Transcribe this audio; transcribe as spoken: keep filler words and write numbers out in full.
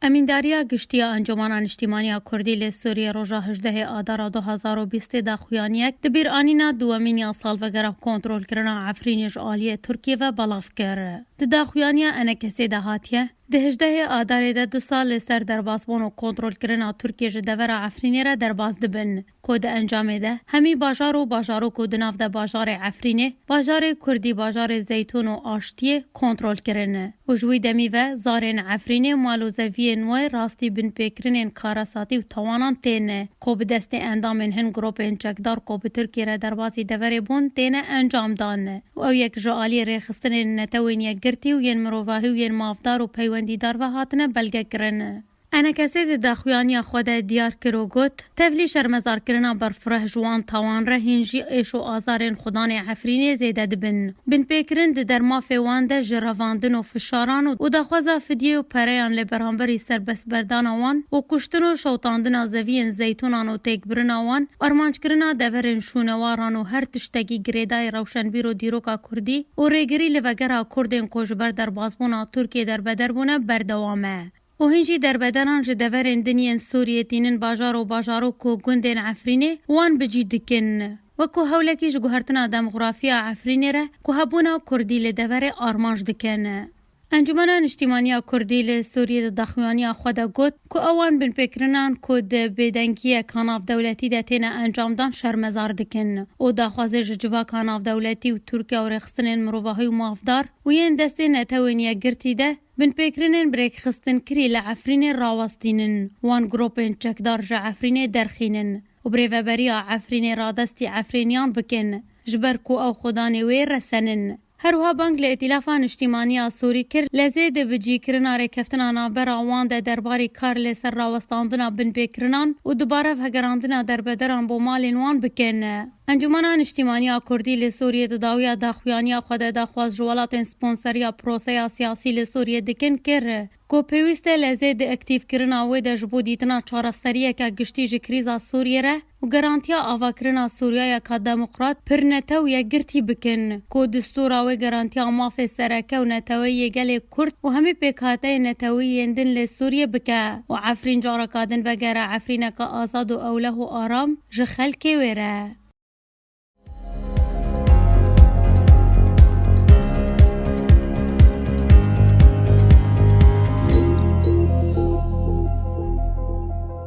Emîndariya Giştî ya Encûmena Niştîmaniya Kurdî li Sûriyê roja hejdehê Adara du hezar û bîstê daxuyaniyek di bîranîna duwemîn ya salvegera kontrolkirina Efrînê ji aliyê Tirkiyê ve belav kir. Di daxuyaniya ENKSê de hatiye, di hejdehê Adarê de du sal li ser derbasbûn û kontrolkirina Tirkiyê ji devera Efrînê re derbas dibin, ku di encamê de hemî bajar û bajarok û di nav de bajarê Efrînê, bajarê Kurdî, bajarê Zeytûn û Aştiyê kontrol kirin. Û ji wî demî ve zarên Efrînê mal û zeviyên wê rastî binpêkirinên karasatî û tawanan tên, ku bi destê endamên hin gropên çekdar ku bi Tirkiyê re derbasî deverê bûn têne encam dan. Û ew yek ji aliyê rêxistinên Netewên Yekgirtî û yên mirovahî û yên mafdar û peywendîdar ve hatine belgekirin. ENKSê di daxuyaniya xwe de diyar kir û got, tevlî şermezarkirina berfireh ji wan tawan re hîn jî êş û azarên xudanê Efrînê zêde dibin. Binpêkirin di dermafê wan de ji revandin û fişaran û, û daxwaza fidyê û pereyan li beramberî serbestberdana wan û kuştin û şewtandina zeviyên zeytûnan û têkbirina wan, armanckirina deverên şûnewaran û her tiştekî girêdayî rewşenbîr û dîroka Kurdî û rêgirî li vegera Kurdên ku ji ber derbasbûna Tirkiyê derbeder bûne berdewam e. Û hîn jî derbederan ji deverên din yên Sûriyê tînin bajar û bajarok û gundên Efrînê wan bi cî dikin. Wekû hewlekî ji guhertina demografiya Efrînê re ku hebûna Kurdî li deverê armanc dikin. Encûmena Niştîmaniya Kurdî li Sûriyê di daxuyaniya xwe de got ku ewan binpêkirinan ku di bêdengiya navdewletî de têne encamdan şermezar dikin û daxwazê ji civaka navdewletî û Tirkiye û rêxistinên mirovahî û mafdar û yên destê Netewên Yekgirtî de binpêkirinên birêkxistinkirî li Efrînê rawestînin, wan gropên çekdar ji Efrînê derxînin û birêveberiya Efrînê radestî Efrîniyan bikin, ji ber ku ew xudanê wê resenin. Her wiha bang li Îtîlafa Niştîmaniya Sûrî kir, lezê di bicîkirina rêkeftina navbera wan de derbarî kar li ser rawestandina binpêkirinan û dubare vegerandina derbederan bo malên wan bikin. Encûmena Niştîmaniya Kurdî li Sûriyê di dawiya daxuyaniya xwe de daxwaz ji welatên sponseriya proseya siyasî li Sûriyê dikin kir, ku pêwîst e lezê di aktîfkirina wê de ji bo dîtina çareseriyeke giştî ji krîza Sûriyê re û garantiya avakirina Sûriyayeka demokrat, pir netew û yekgirtî bikin, ku distûra wê garantiya mafê sereke û neteweyî yê gelê Kurd û hemî pêkhateyên netewî yên din li Sûriyê bike û Efrîn careka din vegere Efrîneke azad û ewleh û aram ji xelkê wê re.